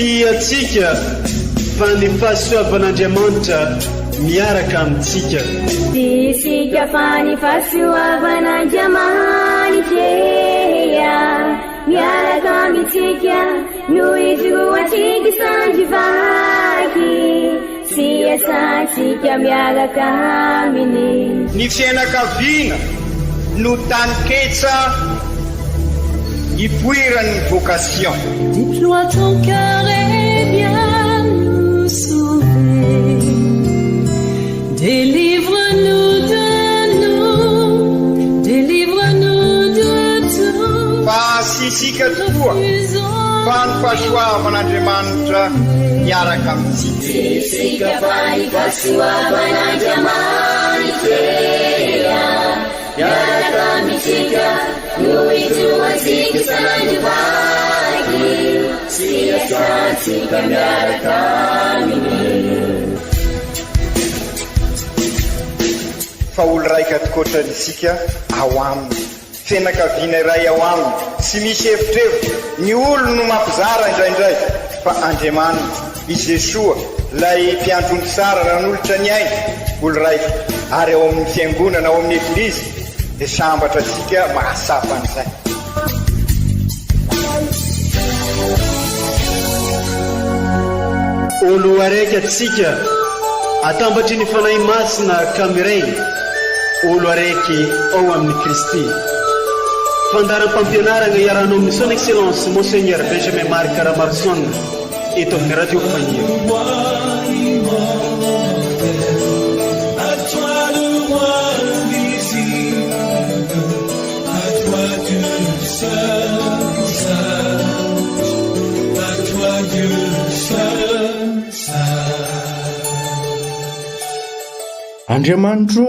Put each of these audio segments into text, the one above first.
Tsy antsika fa ny fahasoavan'Andriamanitra miaraka amintsika. Tsy isika fa ny fahasoavan'Andriamanitra miaraka amintsika no ijoroantsika sandry vaky sy iasantsika miaraka aminy. Ny fiainakaviana no taninketsa nipoiran'ny vocation. Deploie ton cœur et viens nous sauver Délivre-nous de nous, délivre-nous de tout Fa tsy isika tokoa fa ny fahasoavan'Andriamanitra miaraka amintsika. Tsy isika fa ny fahasoavan'Andriamanitra miaraka amintsika no ijoroantsika isan'andro vaky sy iasantsika miaraka aminy. Fa olo raika tokoatra isika ao aminy. Fianakaviana iray ao aminy, tsy misy evitrevitra, ny olony no mampizara indraindray, fa Andriamanitra, i Jesoa, ilay mpiandry omby tsara nanolotra ny ainy, olo raika, ary ao amin'ny Fiangonana, ao amin'ny Eglizy, dia sambatra isika mahatsapa an'izay. Olo araiky atsika atambatry ny Fanahy Masina ka miray olo araiky ao amin'i Kristy. Fandaharam-pampianaragna iarahanao amin'ny Son Excellence Monseigneur Benjamin Marc Ramaroson eto amin'ny Radio Faniry. Andriamanitro ô,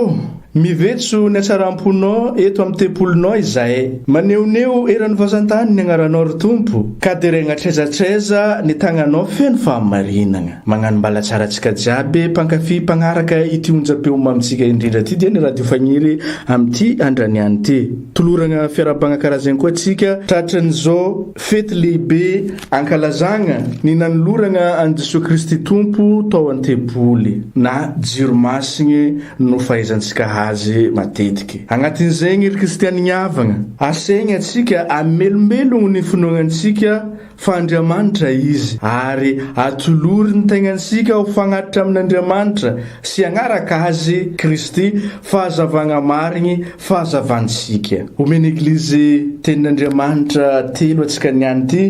mivetso ny hatsaram-ponao eto amin'ny tempolinao izahay. Manehoneho eran'ny vazan-tany ny agnaranao, ry Tompo, ka deraigna hatraiza hatraiza ny tagnanao feno fahamarinagna. Magnano mbala tsara antsika jiaby mpankafy mpagnaraka ity onjam-peo mamintsika indrindra ity dia ny Radio Fagniry amin'ity andraniany ity. Toloragna fiarahabagna karaha zegny koa antsika tratran'izao fety lehibe ankalazagna ny nanoloragna an'i Jesoa Kristy Tompo tao an-tempoly na jiro masigny no fahaizantsika azy matetiky. Agnatin'izegny ry kristianigny havagna, asaigny antsika hamelombelogno ny finoagnantsika Fa Andriamanitra Izy, ary atolory ny tegnantsika ho fagnatitra amin'Andriamanitra sy hagnaraka Azy, Kristy, fahazavagna marigny, fahazavantsika. Omen'ny Eglizy Tenin'Andriamanitra telo antsika niany ity,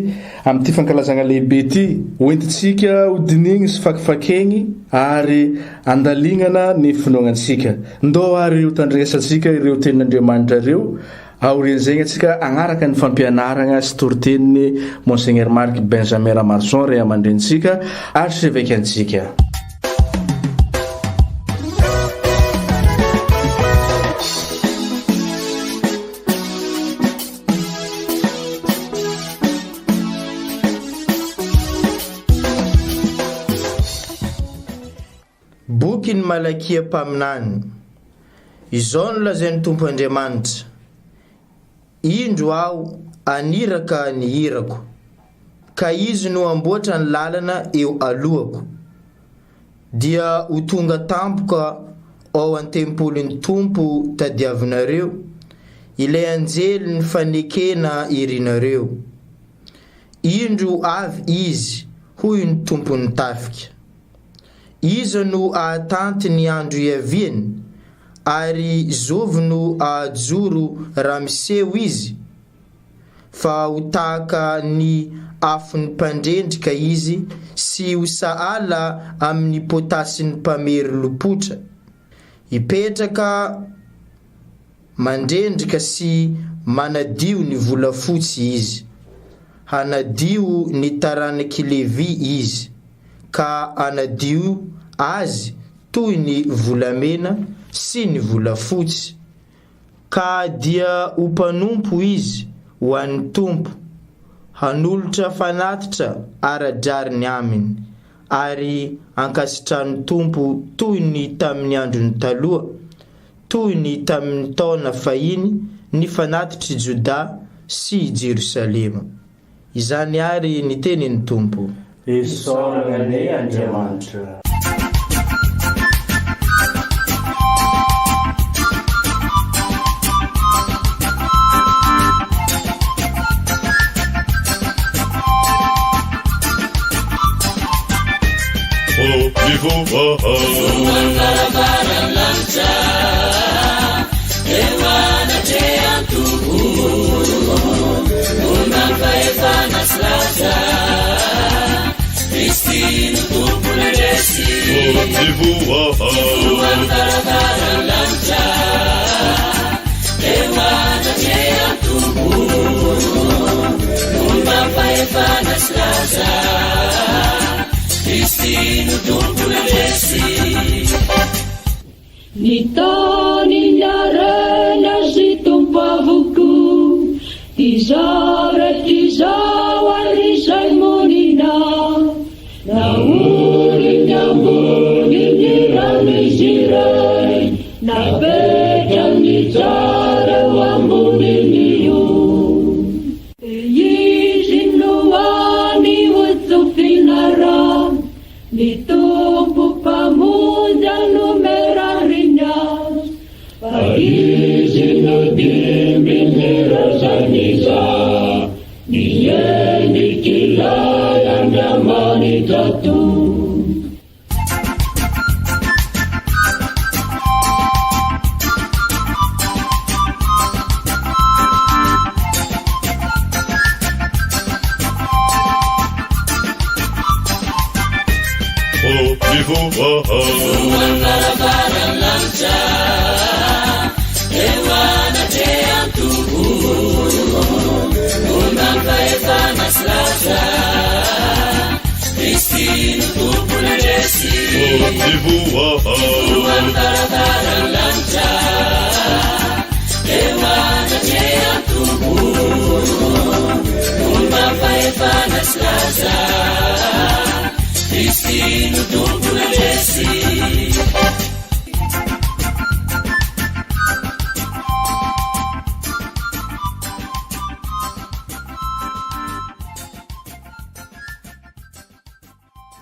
amin'ity fankalazagna lehibe ity, ho entintsika ho dinihigny sy fakifakegny ary andalignana ny finoagnantsika. Ndao ary ho tandrignesantsika ireo Tenin'Andriamanitra ireo, Aorian'izay antsika hagnaraka ny fampianaragna sy toritenin'i Monseigneur Marc Benjamin Ramaroson ray aman-drenintsika, Archevêque antsika. Bokin'i Malakia mpaminany. Izao no lazain'ny Tompo Andriamanitra, Indro Aho haniraka ny irako, ka izy no hamboatra ny lalana eo alohako. Dia ho tonga tampoka ao an-tempolin'ny Tompo tadiavinareo, ilay anjelin'ny fanekena irinareo. Indro avy izy, hoy ny Tompon'ny tafika. Iza no ahatanty ny andro iaviany, ary zovy no ahajoro raha miseho izy? Fa ho tahaka ny afon'ny mpandrendrika izy sy ho sahala amin'ny potasin'ny mpamery lopotra. Hipetraka mandrendrika sy manadio ny volafotsy izy. Hanadio ny taranak'i Levy izy. ka hanadio azy toy ny volamena sy ny volafotsy, ka dia ho mpanompo izy ho an'ny Tompo, hanolotra fanatitra ara-drariny aminy, ary hankasitrahan'ny Tompo toy ny tamin'ny androny taloha, toy ny tamin'ny taona fahiny ny fanatitr'i Jodà sy i Jerosalema. Izany àry ny tenin'ny Tompo. Isaorana anie Andriamanitra. Ny tany ny harena sy Tompo avokoa, Izao rehetra izao ary izay monina, Naoriny ambonin'ny rano izy ireny, Napetrany tsara eo ambonin'ny ony. Izy no hany hotsofina rano, Ny Tompo Mpamonjy hanome rariny azy, Fa Izy no dimbin'ireo izay nizaha ny endrik'ilay Andriamanitra Tompo.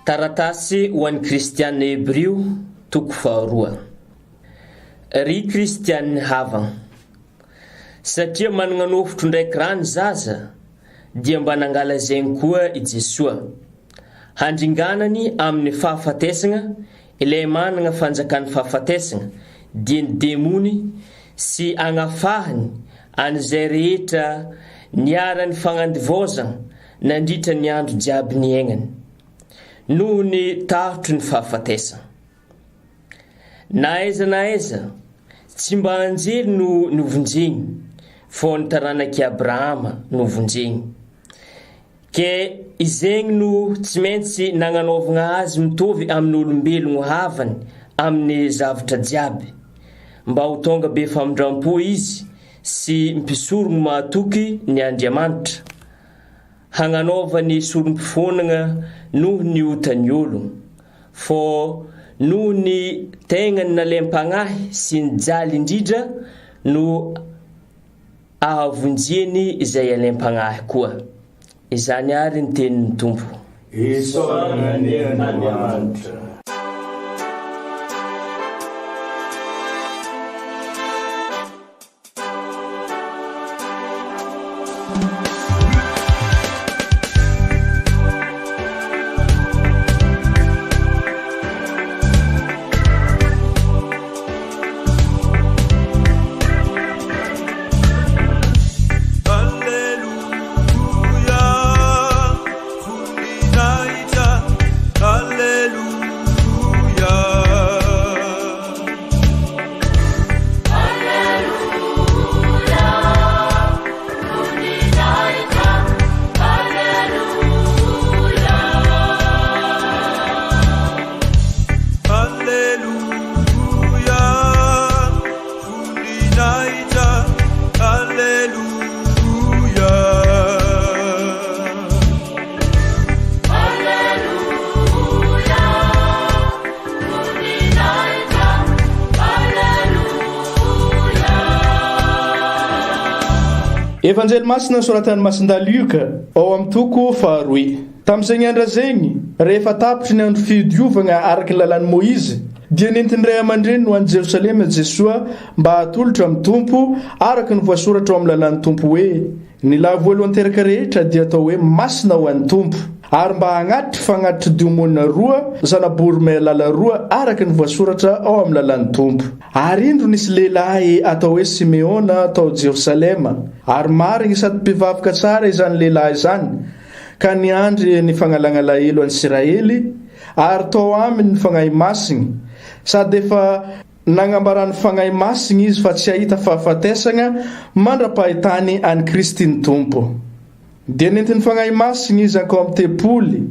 Taratasy ho an'ny Kristianina Hebrio, toko faharoa. Ry Kristianina havagna, satria managna nofotro ndraiky rà ny zaza, dia mba nangala zegny koa i Jesoa, handringanany amin'ny fahafatesagna ilay managna fanjakan'ny fahafatesagna, dia ny demony, sy agnafahany an'izay rehetra niharan'ny fagnandivôzagna nandritra ny andro jiaby niaignany, noho ny tahotry ny fahafatesana. Na aiza na aiza, tsy mba anjely no novonjegny, fô ny taranak'i Abrahama no vonjegny. Ke izegny no tsy maintsy nagnanaovagna azy mitovy amin'olombelogno havany amin'ny zavatra jiaby, mba ho tonga be famindram-po izy sy mpisorogno mahatoky ny Andriamanitra, hagnanaovany sorom-pifonagna noho ny otan'ny ologno, fô noho ny tegnany nalaim-pagnahy sy nijaly indridra no ahavonjiany izay alaim-pagnahy koa. Izany àry ny tenin'ny Tompo. Isaorana anie Andriamanitra. Evanjely masina nosoratan'i Masindahy Lioka ao amin'ny toko faharoe. Tamin'izegny andra zegny, rehefa tapitry ny andro fidiovagna araka ny lalàn'i Môizy, dia nentin'ny ray aman-dreniny ho any Jerosalema Jesoa mba hatolotra amin'ny Tompo, araka ny voasoratra ao amin'ny lalàn'ny Tompo hoe, Ny lahy voalohan-teraka rehetra dia atao hoe masina ho an'ny Tompo, ary mba hagnatitry fagnatitry diomona roa, zana-boromailala roa, araka ny voasoratra ao amin'ny lalàn'ny Tompo. Ary indro nisy lehilahy atao hoe Simeona tao Jerosalema, ary marigny sady mpivavaka tsara izany lehilahy izany, ka niandry ny fagnalagnalahelo an'i Isiraely, ary tao aminy ny Fagnahy Masigny, sady efa Nagnambaran'ny Fagnahy Masigny izy fa tsy hahita fahafatesagna mandra-pahitany an'i Kristy ny Tompo. Dia nentin'ny Fagnahy Masigny izy hankao amin'ny tempoly,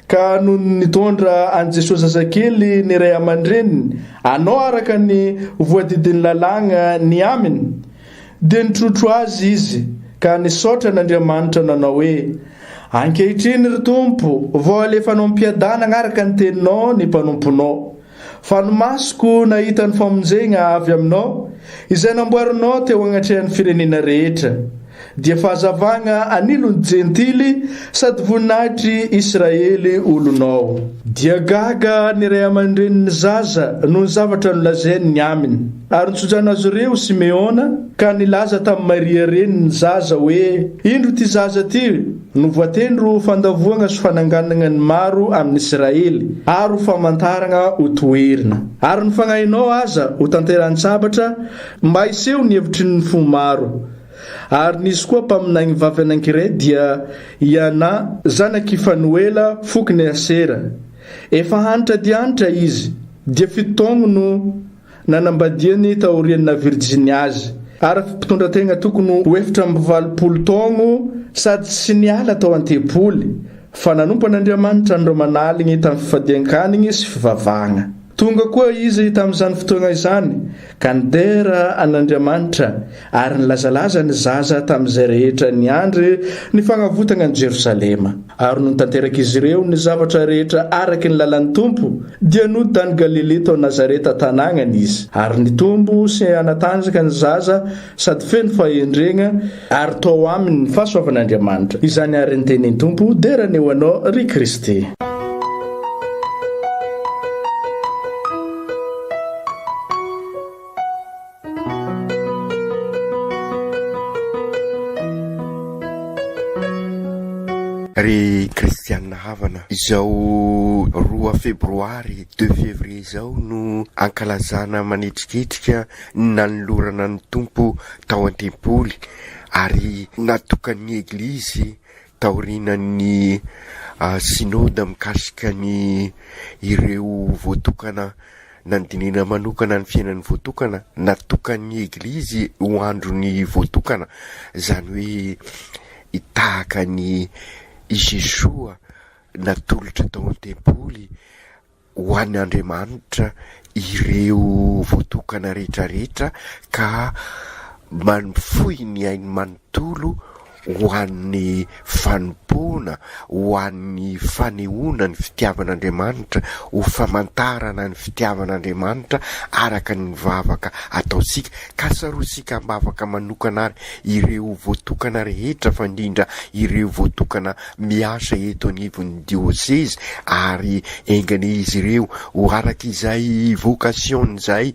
ka nony nitondra an'i Jesoa zazakely ny ray aman-dreniny hanao araka ny voadidin'ny lalàgna ny aminy, dia nitrotro azy izy ka nisaotra an'Andriamanitra nanao hoe, Ankehitriny, ry Tompo, vao alefanao am-piadanagna araka ny teninao ny mpanomponao. Fa ny masoko nahita ny famonjegna avy aminao, izay namboarinao teo agnatrehan'ny firenena rehetra, dia fahazavagna anilon'ny Jentily sady voninahitr'i Israely olonao. Dia gaga ny ray aman-drenin'ny zaza noho ny zavatra nolazainy ny aminy. Ary nitsodrano azy ireo Simeona ka nilaza tamin'i Maria renin'ny zaza hoe, Indro ity zaza ity, No voatendry ho fandavoagna sy fananganagna ny maro amin' Israely, ary ho famantaragna ho toherina. Ary ny fagnahinao aza ho tanterahan-tsabatra, mba hiseho ny hevitry ny fo maro. Ary nisy koa mpaminagny vavy anankiray, dia i Anà, zanak' i Fanoela, fokon' i Asera. Efa hanitra dia hanitra izy, dia fito taogno no. Nanambadiany taorian'ny naha-virjiny azy, ary mpitondra-tegna tokony ho 84 taogno sady tsy niala tao an-tempoly, fa nanompo an'Andriamanitra andro aman'aligny tamin'ny fifadian-kanigny sy fivavahagna. Tonga koa izy tamin'izany fotoagna izany ka nidera an'Andriamanitra ary nilazalaza ny zaza tamin'izay rehetra niandry ny fagnavotagna an'i Jerosalema. Ary nony tanterak'izy ireo ny zavatra rehetra araka ny lalàn'ny Tompo, dia nody tany Galilia tao Nazareta tanàgnany izy. Ary nitombo sy hanatanjaka ny zaza sady feno fahendrena, ary tao aminy ny fahasoavan'Andriamanitra. Izany àry ny tenin'ny Tompo, dera anie ho Anao, ry Kristy. Ry kristianina havana, izao roa febroary, deux février, izao no ankalazana manetriketrika ny nanolorana ny Tompo tao an-tempoly ary natokan'ny Eglizy taorianan'ny Synoda mikasika ny ireo voatokana Nandinihina manokana ny fiainan'ny voatokana, natokan'ny Eglizy ho andron'ny voatokana, izany hoe tahaka an'i Jesoa natolotra tao an-tempoly ho an' Andriamanitra ireo voatokana rehetrarehetra ka manfohy ny ainy manontolo ho an'ny fanompoana, ho an'ny fanehoana ny fitiavan'Andriamanitra, ho famantarana ny fitiavan'Andriamanitra araka ny vavaka ataontsika. Ka tsaroantsika am-bavaka manokana ary ireo voatokana rehetra fa indrindra ireo voatokana miasa eto anivon'ny diosezy ary enga anie izy ireo ho araka izay vocation-ny izay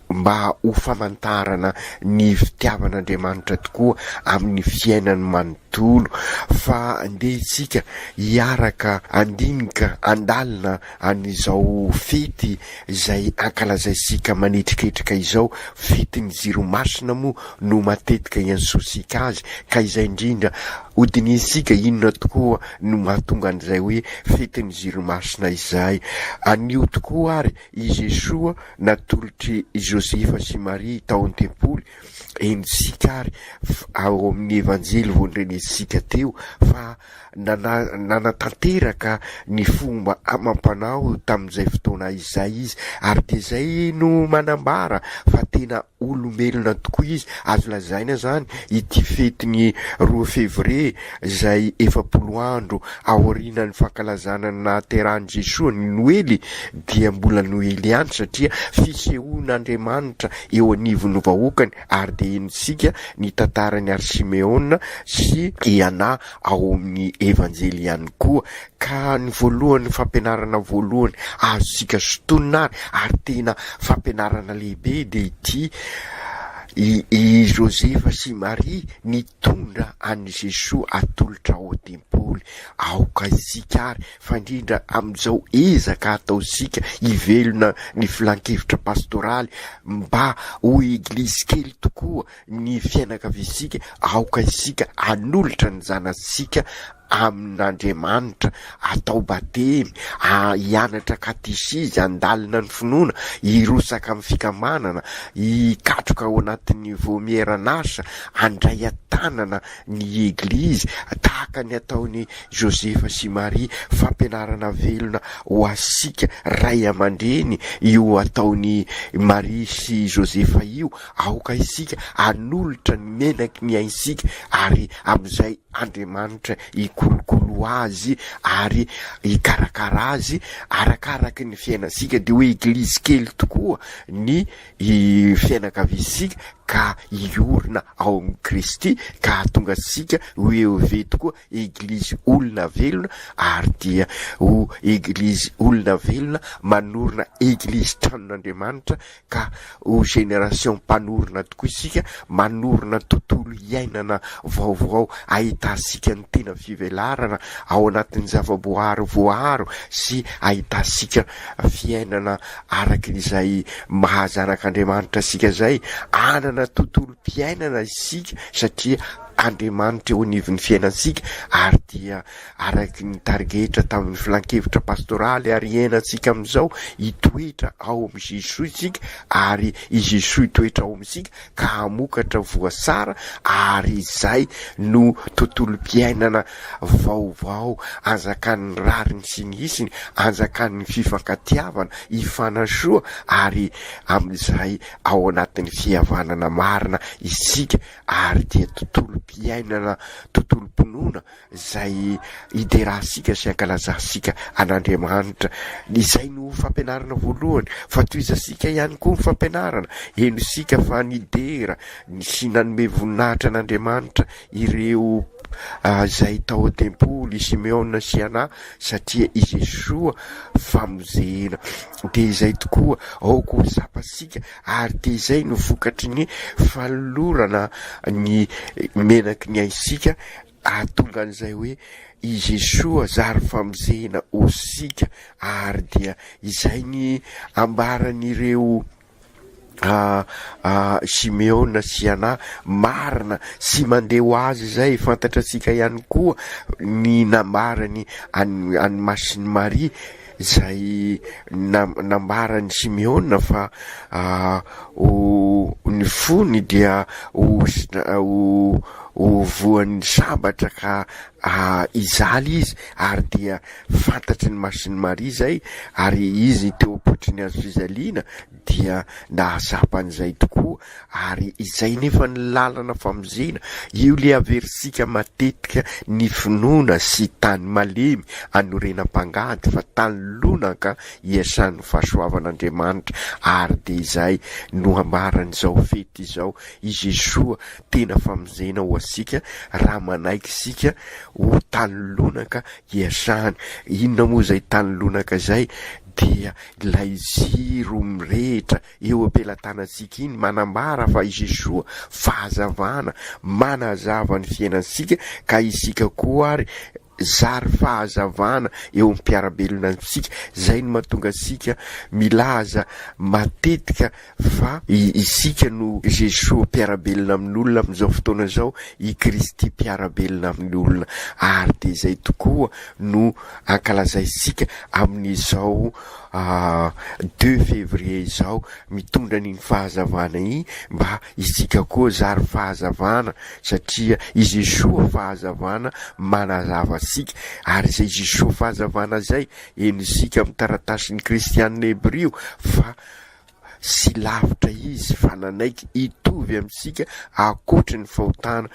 mba ho famantarana ny fitiavan'Andriamanitra tokoa amin'ny fiainany manontolo fa ndeha isika hiaraka handinika handalina an'izao fety izay ankalazaisika manetriketrika izao, fetin'ny jiro masina moa no matetika iantsoantsika azy ka izay indrindra hodinihintsika inona tokoa no mahatonga an'izay hoe fetin'ny jiro masina izay. Anio tokoa ary I Jesoa natolotr'i Josefa sy Maria tao an-tempoly, henontsika ary ao amin'ny Evanjely vao norenesintsika teo fa nanatanteraka ny fomba amam-panao tamin'izay fotoana izay izy, ary dia izay no manambara fa tena olombelona tokoa izy. Azo lazaina izany ity fetin'ny roa fevrier izay 40 andro aorianan'ny fankalazana ny nahaterahan'i Jesoa, ny Noely, dia mbola Noely ihany satria fisehoan'Andriamanitra. Andriamanitra eo anivon'ny vahoakany ary dia henontsika ny tantaran'i ary Simeona sy i Anà ao amin'ny Evanjely ihany koa. Ka ny voalohany fampianarana voalohany azontsika sintonina ary ary tena fampianarana lehibe dia ity i i Josefa sy Maria nitondra an'i Jesoa atolotra ao an-tempoly. Aoka isika ary fa indrindra amin'izao ezaka ataontsika hivelona ny filankevitra pastoraly mba ho eglizy kely tokoa ny fiainakaviantsika, aoka isika hanolotra ny zanatsika amin'Andriamanitra, atao batemy, hianatra katesizy, handalina ny finoana, hirotsaka amin'ny fikambanana, hikatroka ao anatin'ny vaomieran'asa, handray an-tanana ny Eglizy, tahaka ny ataon'i Josefa sy Maria, fampianarana velona ho antsika ray aman-dreny io ataon'i Maria sy Josefa io, Aoka isika hanolotra ny menaky ny aintsika ary amin'izay Andriamanitra hikolokolo azy ary hikarakara azy arakaraky ny fiainantsika dia ho eglizy kely tokoa ny fiainakaviantsika ka hiorina ao amin'i Kristy ka hahatonga antsika ho EOV tokoa Eglizy olona velona ary dia ho Eglizy olona velona manorina Eglizy tranon'Andriamanitra ka ho génération mpanorina tokoa isika, manorina tontolo iainana vaovao ahitantsika ny tena fivelarana ao anatin'ny zavaboahary voaaro sy ahitantsika fiainana araka izay maha zanak'Andriamanitra antsika izay, hanana tontolom-piainana isika satria Andriamanitra eo anivon'ny fiainantsika ary dia Araka ny tarigetra tamin'ny filankevitra pastoraly ary iainantsika amin'izao, hitoetra ao amin'i Jesoa isika ary i Jesoa hitoetra ao amintsika ka hamokatra voa tsara ary izay no tontolom-piainana vaovao anjakan'ny rariny sy ny hitsiny, anjakan'ny fifankatiavana, hifanasoa ary amin'izay ao anatin'ny fihavanana marina isika ary dia tontolom-piainana, tontolom-pinoana izay hiderantsika sy hankalazantsika an'Andriamanitra. Izay no fampianarana voalohany, fa tohizantsika ihany koa ny fampianarana. Henontsika fa nidera sy nanome voninahitra an'Andriamanitra ireo izay tao an-tempoly, i Simeona sy Ana, satria i Jesoa famonjena. Dia izay tokoa, aoka ho tsapantsika, ary dia izay no vokatry ny fanolorana ny menaky ny aintsika Hahatonga an'izay hoe i Jesoa zary famonjena osika ary dia izay ny ambaran'ireo Simeona sy Ana marina sy mandeha ho azy izay fantatra antsika ihany koa ny nambarany an'i an'i Masin'i Maria izay nambaran'i Simeona fa ho ny fony dia ho ho voan'ny sabatra ka hijaly izy ary dia fantatry ny Masin'i Maria izay ary izy teo am-potry ny hazo fijaliana dia nahatsapa an'izay tokoa ary izay nefa ny lalana famonjena, io le averintsika matetika ny finoana sy tany malemy anorenam-pangady fa tany lonaka iasan'ny fahasoavan'Andriamanitra ary dia izay no ambaran'izao fety izao i Jesoa tena famonjena ho antsika raha manaiky isika ho tany lonaka iasany, inona moa izay tany lonaka izay dia ilay jiro mirehitra eo am-pelatanantsika iny manambara fa i Jesoa fahazavana manazava ny fiainantsika ka isika koa ary zary fahazavana eo amin'ny mpiara-belona amintsika, izay no mahatonga antsika milaza matetika fa isika no Jesoa mpiara-belona amin'olona amin'izao fotoana izao, i Kristy mpiara-belona amin'ny olona ary dia izay tokoa no ankalazaintsika amin'izao deux février izao, mitondra an'iny fahazavana iny mba isika koa zary fahazavana satria i Jesoa fahazavana manazava antsika ary izay Jesoa fahazavana izay henontsika amin'ny taratasin'ny kristianina hebrio fa sy lavitra izy fa nanaiky hitovy amintsika ankoatry ny fahotana.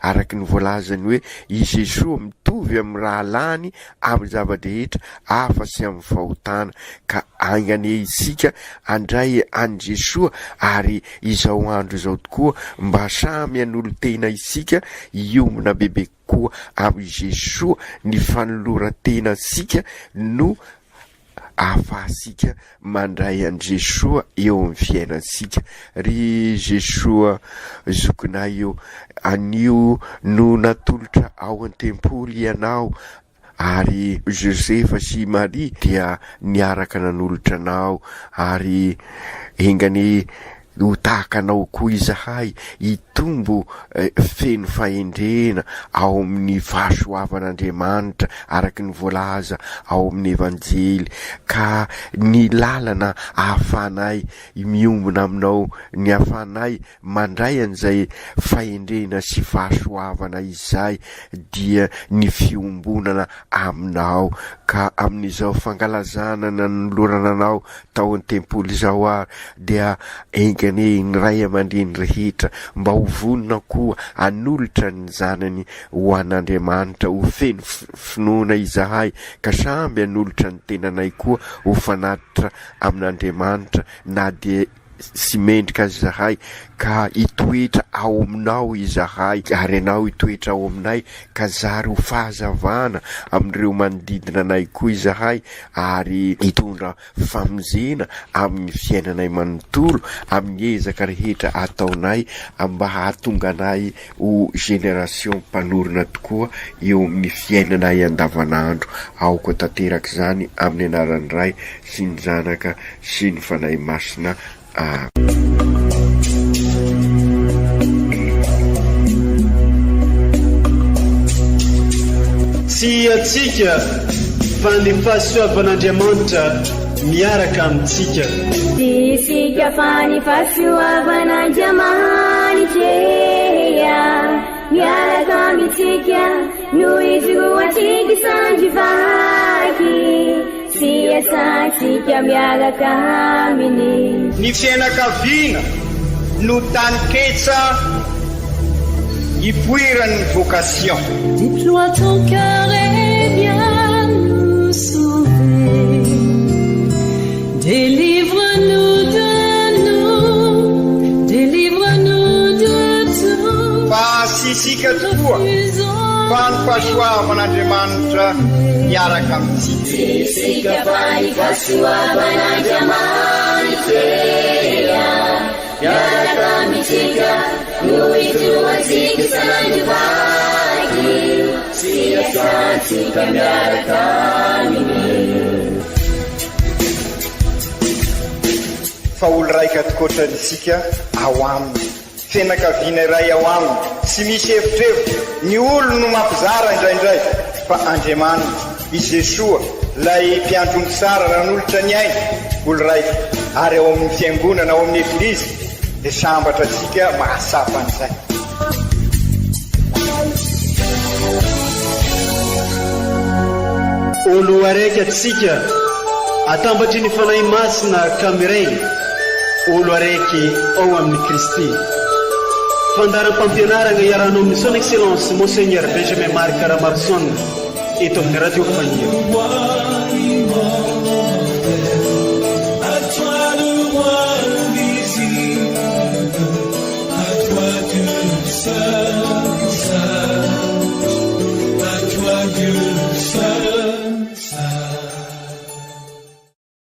araka ny voalazany hoe i Jesoa mitovy amin'ny rahalahiny amin'ny zava-drehetra afa-tsy amin'ny fahotana, ka ainganie isika handray an'i Jesoa ary izao andro izao tokoa mba samy hanolo-tena isika hiombona bebe kokoa amin'i Jesoa ny fanoloran-tenantsika no ahafahantsika mandray an'i Jesoa eo amin'ny fiainantsika. Ry Jesoa zokinay ô, anio no natolotra ao an-tempoly Ianao ary Josefa sy i Maria dia niaraka nanolotra Anao ary enga anie ho tahaka Anao koa izahay hitombo feno fahendrena ao amin'ny fahasoavan'Andriamanitra araka ny voalaza ao amin'ny Evanjely ka ny lalana ahafahanay miombona Aminao, ny ahafahanay mandray an'izay fahendrena sy fahasoavana izay dia ny fiombonana Aminao ka amin'izao fankalazana nanolorana Anao tao an-tempoly izao ary dia enga anie ny ray aman-dreny rehetra mba ho vonona koa hanolotra ny zanany ho an'Andriamanitra ho feno finoana izahay ka samby hanolotra ny tenanay koa ho fanatitra amin'Andriamanitra na dia tsy mendrika aza izahay ka hitoetra ao aminao izahay ary ianao hitoetra ao aminay ka zary ho fahazavana amin'ireo manodidina anay koa izahay ary hitondra famonjena amin'ny fiainanay manontolo amin'ny ezaka rehetra ataonay mba hahatonga anay ho génération mpanorina tokoa eo amin'ny fiainanay andavanandro. Aoka ho tanteraka izany amin'ny anaran'ny Ray sy ny Zanaka sy ny Fanahy Masina. Amen. Tsy antsika fa ny fahasoavan'Andriamanitra miaraka amintsika. Tsy isika fa ny fahasoavan'Andriamanitra miaraka amintsika no ijoroantsika sandry vaky sy iasantsika miaraka aminy. Ny fianakaviana no taninketsa ipoiran'ny vocation. Déploie ton cœur et viens nous sauver Délivre-nous de nous, délivre-nous de tout Fa tsy isika tokoa fa ny fahasoavan'Andriamanitra miaraka amintsika. Tsy isika fa ny fahasoavan'Andriamanitra miaraka amintsika no ijoroantsika isan'andro vaky sy iasantsika miaraka aminy. Fa olo raika tokoatra isika ao aminy. Fianakaviana iray ao aminy, tsy misy evitrevitra, ny olony no mampizara indraindray, fa Andriamanitra, i Jesoa, ilay mpiandry omby tsara nanolotra ny ainy, olo raika, ary ao amin'ny fiangonana, ao amin'ny Eglizy, dia sambatra antsika mahatsapa an'izay. Olo araiky atsika atambatry ny Fanahy Masina ka miray olo araiky ao amin'i Kristy. Fandaharam-pampianaragna iarahanao amin'ny Son Excellence Monseigneur Benjamin Marc Ramaroson eto amin'ny Radio Fagniry.